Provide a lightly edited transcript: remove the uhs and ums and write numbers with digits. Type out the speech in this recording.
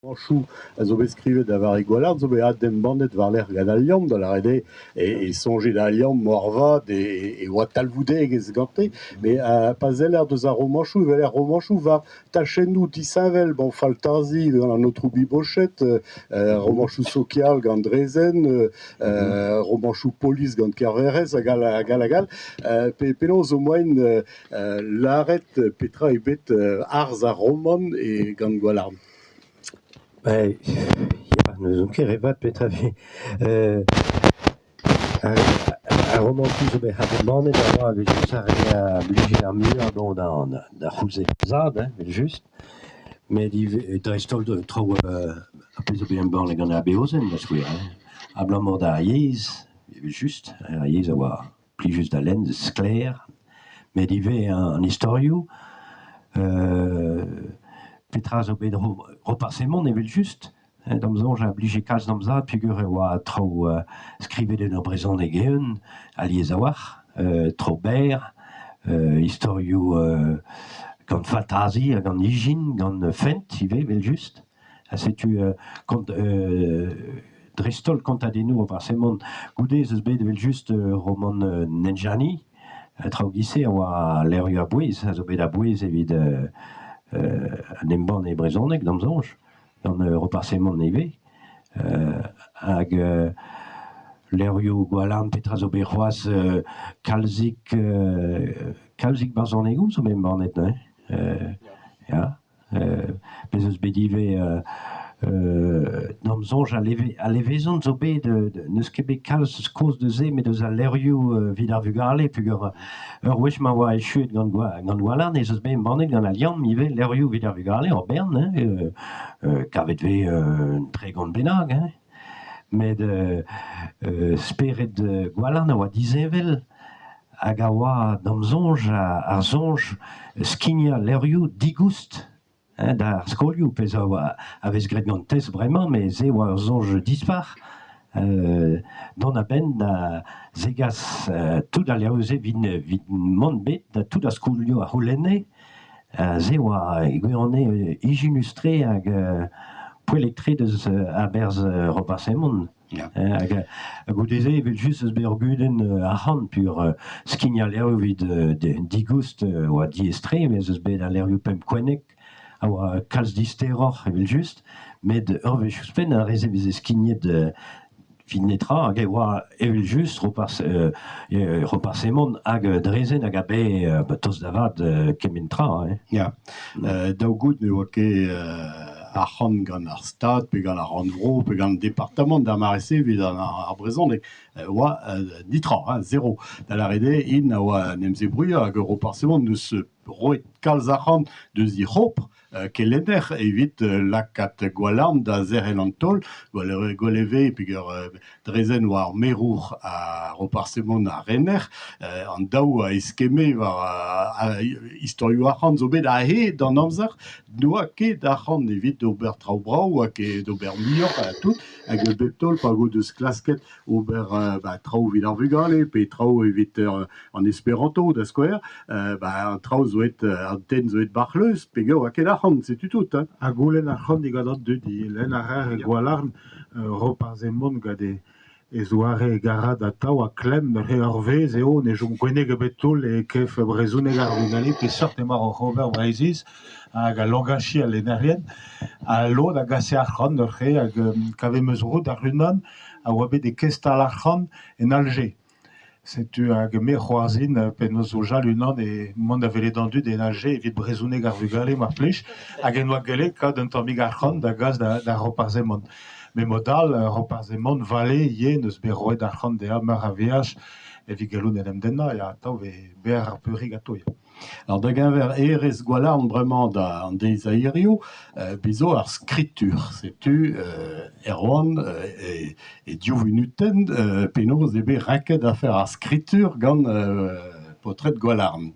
Romanchoù a zo bet skrivet da vare Gwalarn zo bet adembannet war-lerc'h gant Al Liamm, da lâret eo e soñje da Al Liamm moarvat e oa talvoudegezh gante met pa seller deus ar romanchoù e weler romanchoù war tachennoù disheñvel, bon faltazi gant an aotrou Bibochet, romanchoù sokial gant Drezen, romanchoù polis gant Kerverez hag all hag all hag all. Penaos zo moaien lâret petra eo bet arz ar romant gant Gwalarn ? Ya, n'ouzon ket re vat petra 've ar romantoù zo bet adembannet a oa evel-just ar re a blije ar muiañ bon d'ar c'houlz-se va zad evel-just met ivez dreist-holl traoù ar pezh zo bet embannet gant Abeozen da skouer hein abalamour d'ar yezh evel-just, ar yezh a oa plijus da lenn, sklaer met ivez an istorioù petra zo bet Roparz Hemon evel-just d'am soñj a blije kalz d'am zad peogwir e oa traoù skrivet en ur brezhoneg eeun alies a-walc'h, traoù berr, istorioù gant faltazi ha gant ijin, gant fent ivez evel-just. Ha setu kont dreist-holl kontadennoù Roparz Hemon. Goude ez eus bet evel-just romant Nenjani, traoù giz-se a oa levrioù a-bouez, a zo bet a-bouez evit an embann e brezhoneg d'am soñj, gant Roparz Hemon ivez. Hag levrioù Gwalarn, petra zo bet c'hoazh kalzik kalzik barzhonegoù zo bet embannet neuze. Ya. Bez' eus bet ivez d'am soñj al levezon zo bet n'eus ket bet kalz kaoz deus se met eus al levrioù evit ar vugale peogwir ur wech ma oa echuet gant gant Gwalarn ez eus bet embannet gant Al Liamm ivez levrioù evit ar vugale ur bern hein kavet 'vez un 30 bennak hein met spered Gwalarn a oa disheñvel hag a oa d'am soñj ar soñj skignañ levrioù digoust hein, d'ar skolioù, pezh a oa a vez graet gant tes bremañ, met se oa ur soñj dispar. Dont a-benn da zegas tout al levrioù-se evit mont bet da tout ar skolioù a c'houlenne. Se oa e gwirionez ijinus-tre hag poellek-tre deus a-berzh Roparz Hemon. Hag goude-se evel-just eus bet ur gudenn arc'hant pur skignañ levrioù evit digoust oa diaes-tre met ez eus bet al levrioù pemp kwenneg a oa kalz disteroc'h evel-just met ur wech ouzhpenn ar re-se veze skignet evit netra hag e oa evel-just Roparz Roparz Hemon hag Drezen hag a bae tost da vat kement tra hein. Ya, daou gout ne oa ket arc'hant gant ar Stad pe gant ar Rannvro pe gant an departamant d'ar mare-se evit ar brezhoneg oa netra, hein, zero. Da lâret eo int a oa en em zebrouilhañ hag Roparz Hemon 'neus roet kalz arc'hant deus e c'hopr kelenner evit lakaat Gwalarn da zerc'hel an taol. Gwell e vez peogwir Drezen oa ar merour ha Roparz Hemon ar rener. An daou a eskemme war istorioù arc'hant zo bet a-hed an amzer. N'oa ket arc'hant evit ober traoù brav, oa ket ober muioc'h ha tout. Hag bep taol pa o deus klasket ober ba, traoù evit ar vugale pe traoù evit an esperanto da skouer, ba, an traoù zo aet, an tenn zo aet bac'hleuz peogwir oa ket arc'hant, setu tout. Hein. Ha goulenn arc'hant digant an dud, lenn a raer e Gwalarn Roparz Hemon gant e zoare hegarat atav ha klemm neuze ur wezh eo ne chom gwenneg ebet toull e kef brezhoneg ar vugale peseurt emañ oc'h ober Breizhiz hag al logachiñ al lennerien ha lod a gase arc'hant neuze hag kavet 'm eus roud ar-unan a oa bet e kestal arc'hant en Alje. Setu hag me c'hoarzhin penaos soñjal unan e mont da welet an dud en Alje evit brezhoneg ar vugale mar plij hag en doa gellet kaout un tammig arc'hant da gas da Roparz Hemon. Met mod all Roparz Hemon vale ivez n'eus bet roet arc'hant dezhañ meur a veaj evit gallout en em dennañ ya atav e berr ar peurrig atav ya. Alors da geñver hêrezh Gwalarn bremañ da an deiz a hiziv, bez zo ar skritur. Setu Erwan e div vunutenn penaos eo bet renket afer ar skritur gant paotred Gwalarn.